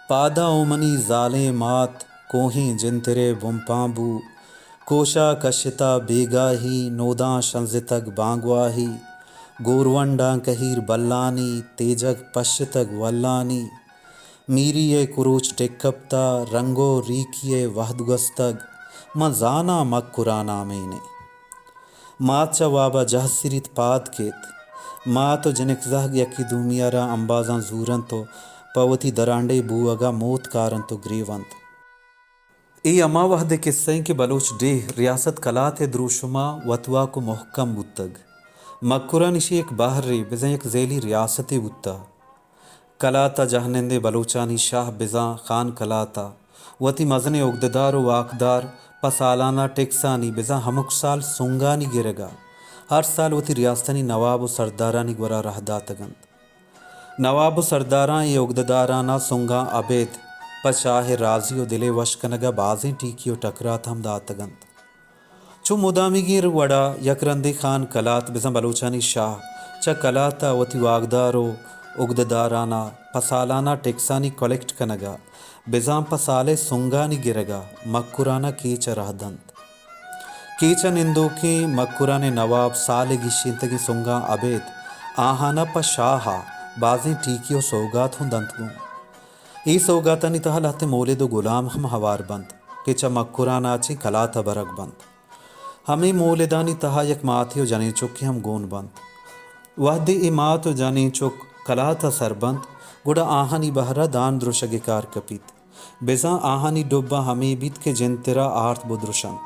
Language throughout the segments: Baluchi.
پادا او منی زالیں مات، کوہیں جنترے بمپان بو۔ کوشا کشتا بیگاہی، نوداں شنزتگ بانگواہی۔ گورونڈاں کہیر بلانی، تیجگ پشتگ ولانی۔ میری ءِ کروچ ٹک کپتا، رنگ و ریکی ءِ وہد گوستگ۔ من زاناں مکران آمین ایں۔ مات چہ واب ءَ جہسریت پاد کیت۔ مات و جنک زہگ یکے دومی ءَ را امبازاں زورنت و پہ وتی درانڈے بوہگ ءَ موت کارنت و گریونت۔ اے ہما وہد ءِ کسہ انت کہ بلوچ ڈیھ ریاست کلات ءِ دروشم ءَ وتواک و مہکم بوتگ۔ مکران ایشی یک بہرے، بزاں یک زیلی ریاستے بوتہ۔ کلات ءَ جہنندیں بلوچانی شاہ بزاں خان کلات ءَ وتی مزنیں اگدہدار و واکدار پہ سالانہ ٹیکسانی بزاں ہمک سال سنگانی گرگ ءَ ہر سال وتی ریاستانی نواب و سردارانی گورا راہ داتگ انت۔ نواب و سرداراں اے اگدہداراناں سنگاں ابید پہ شاہ ءِ رازی و دل ءِ وش کنگ ءَ بازیں ٹیکی و ٹکرات ہم داتگ انت۔ چو مدامیگیں وڑا یک رندے خان کلات بزاں بلوچانی شاہ چہ کلات ءَ وتی واکدار و اگدہداراناں پہ سالانہ ٹیکسانی کلیکٹ کنگ ءَ بزاں پہ سال ءِ سنگانی گرگ ءَ مکران ءَ کیچ ءَ راہ دنت۔ کیچ ءَ نندوکیں مکران ءِ نواب سال ءِ گیشینتگیں سنگاں ابید آہان ءَ پہ شاہ ءَ بازیں ٹیکی و سوگات ہوں دنت گوں۔ اے سوگاتانی تہا لہتیں مولد و گلام ہم ہوار بنت کہ چہ مکران ءَ چہ کلات ءَ برگ بنت۔ ہمے مولدانی تہا یک ماتے و جنین چکے ہم گون بنت۔ وہدے اے مات و جنین چک کلات ءَ سر بنت، گڑا آہانی بہر ءَ دان درشگ ءِ کار کپیت۔ بزاں آہانی ڈبہ ہمے بیت کہ جنتر ءَ آرت بدرشنت۔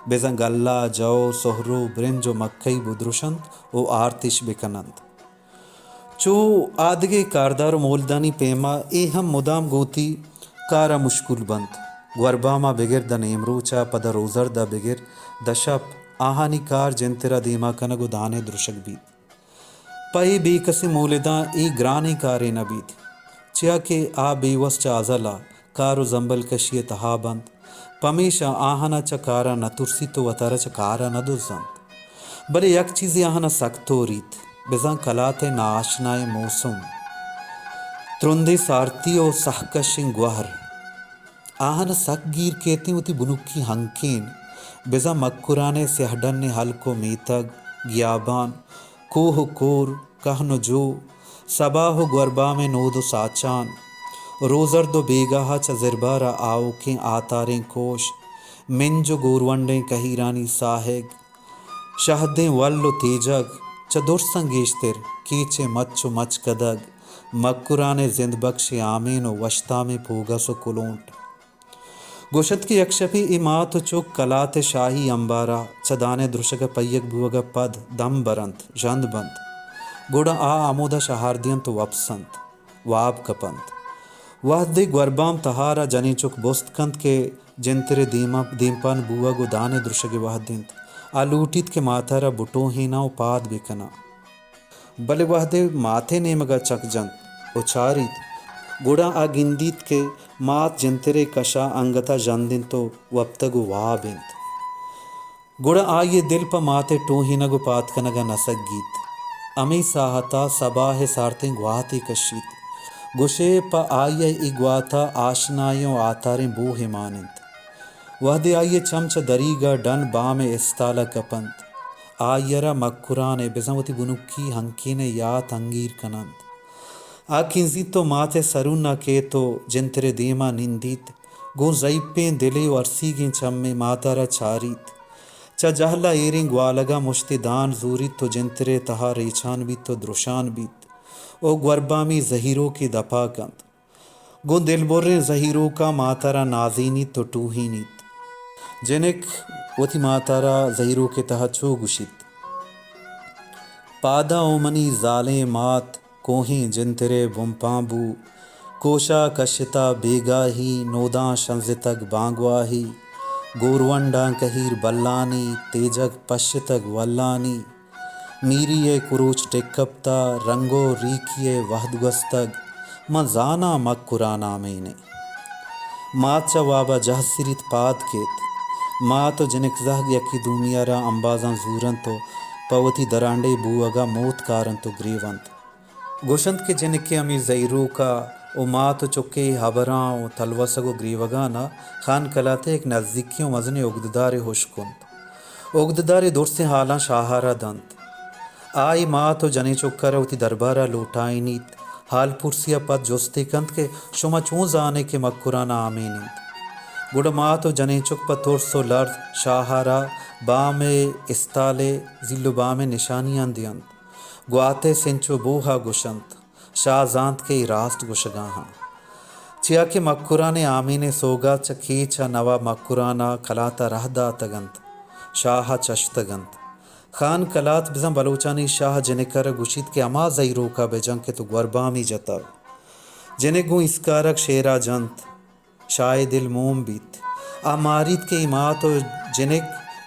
بزاں گلہ، جو، سہرو، برنج و مکئی بدرشنت و آرتش بکننت۔ چو آدگہ کاردار و مولدانی پیما اے ہم مدام گوں وتی کارا مشکول بنت۔ گورباما بگر داں نیمروچا پدا روزردا بگر داں شپ آہانی کار جنترا دیما کنگ و دانے درشگ بیت۔ پہ اے بے کسیں مولداں اے گرانیں کارے نہ بیت، چیا کہ آ بے وس چہ ازلا کار و زمبل کشی ء تہا بنت، پمیشا آہانا چہ کارا نہ ترسیت و وتارا چہ کارا نہ دزنت۔ بلے یک چیزے آہانا سک توریت، بزاں کلات ء ناآشنائیں موسم، ترندیں سارتی و سہکشیں گوہر آہانا سک گیر کیتیں۔ وتی بنکی ہنکین، بزاں مکران ء سیاہ ڈنیں ہلک و میتگ، گیابان، کوہ و کور، کہن و جو، سباہ و گوربامیں نود و ساچان، روزرد و بیگاہ ء چہ زربار ء آؤکیں آتاریں کوش، منج و گورونڈیں کہیرانی ساہگ، شہدیں ول و تیجگ، چہ درساں گیشتر کیچ ء مچ و مچکدگ، مکران ء زند بکشیں آمین و وشتامیں پوگس و کلونٹ۔ گوشنت کہ یک شپے اے مات و چک کلات ء شاہی امبارا چہ دان ء درشگ ء پئیگ بوگ ء پد دم برنت، ژند بنت، گڑا آ ہمودا شہار دینت و وپسنت، واب کپنت۔ وہدے گوربام تہارا جنین چک بست کنت کہ جنتر ء دیما، دیمپان بوگ و دان ء درشگ ء وہد انت، آ لوٹیت کہ ماتارا بٹوہیناں و پاد بکناں۔ بلے وہدے مات ء نیمگ ء چک جنت و چاریت، گڑا آ گندیت کہ مات جنتر ء کش ء انگت ء ژند انت و وپتگ و واب انت۔ گڑا آئی ء دل پہ مات ء ٹوہینگ و پاد کنگ ء نہ سگیت۔ ہمے ساہت ء سباہ ء سارتیں گواتے کشیت۔ گوشے پہ آئی ء اے گوات ء آشنائیں و آتاریں بوہے مان انت۔ وہدے آئی ء چم چہ دریگ ء ڈن بام ء استال ء کپنت، آئی ء را مکران ء بزاں وتی بنکی ہنکین ء یات انگیر کننت۔ آ کنزیت و مات ء سرون ء کیت و جنتر ء دیما نندیت، گوں زئیپیں دلے و ارسیگیں چمے مات ء را چاریت۔ چہ جہل ء ایریں گوالگ ء مشتے دان زوریت و جنتر ء تہا ریچان بیت و درشان بیت و گوربامی زہیروکے دپا کنت۔ گوں دلبریں زہیروکاں مات ء را نازینیت و ٹوہینیت۔ جنک وتی مات ء را زہیروک ء تہا چو گوشیت، پادا او منی زالیں مات، کوہیں جنتر ء بمپان بو، کوشا کشتا بیگاہی، نوداں شنزتگ بانگواہی، گورونڈاں کہیر بلانی، تیجگ پشتگ ولانی۔ میری ء کروچ ٹک کپتا، رنگ و ریکی ء وہد گوستگ، من زاناں مکران آمین ء۔ مات چہ واب ء جہسریت پاد کیت۔ مات و جنک زہگ یکے دومی ء را امبازاں زورنت و پہ وتی درانڈے بوہگ ء موت کارنت و گریونت۔ گوشنت کہ جنکے ہمے زہیروک ء و مات و چکے ہبراں و تلوسگ و گریوگانا خان کلات ء یک نزیکیں و مزنیں اگددارے ہشک کنت۔ اگددارے درسیں حالاں شاہارا دنت۔ آ اے مات و جنیں چکارا وتی دربارا لوٹائینیت۔ حال پرسیا پد جستے کنت کہ شما چون زانے کہ مکران آمین انت؟ گڑا مات و جنیں چک پہ ترس و لرز شاہارا بام ء استال ء زیل و بام ء نشانیاں دینت۔ گوات ء سنچ و بوہا گوشنت۔ شاہ زانت کہ اے راست گوشگا آں۔ چیا کہ مکران ء آمین ء سوگات چہ کیچ ء نواب مکران ء کلات ء رہ داتگ انت، شاہ ء چشتگ انت۔ خان کلات بزاں بلوچانی شاہ جنک ء را گوشیت کہ ہما زہیروک ء بہ جن کہ تو گوربامی جتگ۔ جنک گوں ایسکارگ شعر ء جنت۔ شاہ ء دل موم بیت۔ آ ماریت کہ اے مات و جنک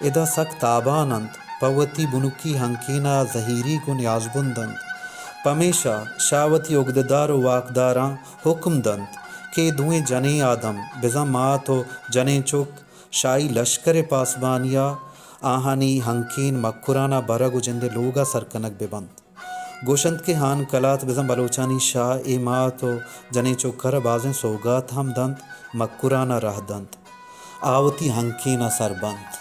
ادا سک تابان انت، پہ وتی بنکی ہنکین ء زہیریگ و نیازبند انت۔ پمیشا شاہ وتی اگددار و واکداراں حکم دنت کہ اے دوئیں جنیں آدم، بزاں مات و جنیں چک، شاہی لشکر ء پاسبانی ء آہانی ہنکین مکران ء برگ و جند ء لوگ ء سر کنگ بہ بنت۔ گوشنت کہ ہان کلات بزاں بلوچانی شاہ اے مات و جنیں چک ء را بازیں سوگات ہم دنت، مکران ء رہ دنت۔ آ وتی ہنکین ء سر بنت۔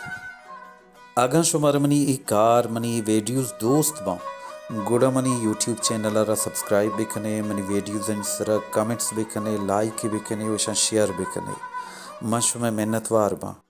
اگاں شمارا منی اے کار، منی اے ویڈیوز دوست باں، گڑا منی یوٹیوب چینل ء را سبسکرائب بکنے، منی ویڈیوزانی سرا کمنٹس بکنے، لائک بکنے و اشاں شیئر بکنے۔ من شمئے منتوار باں۔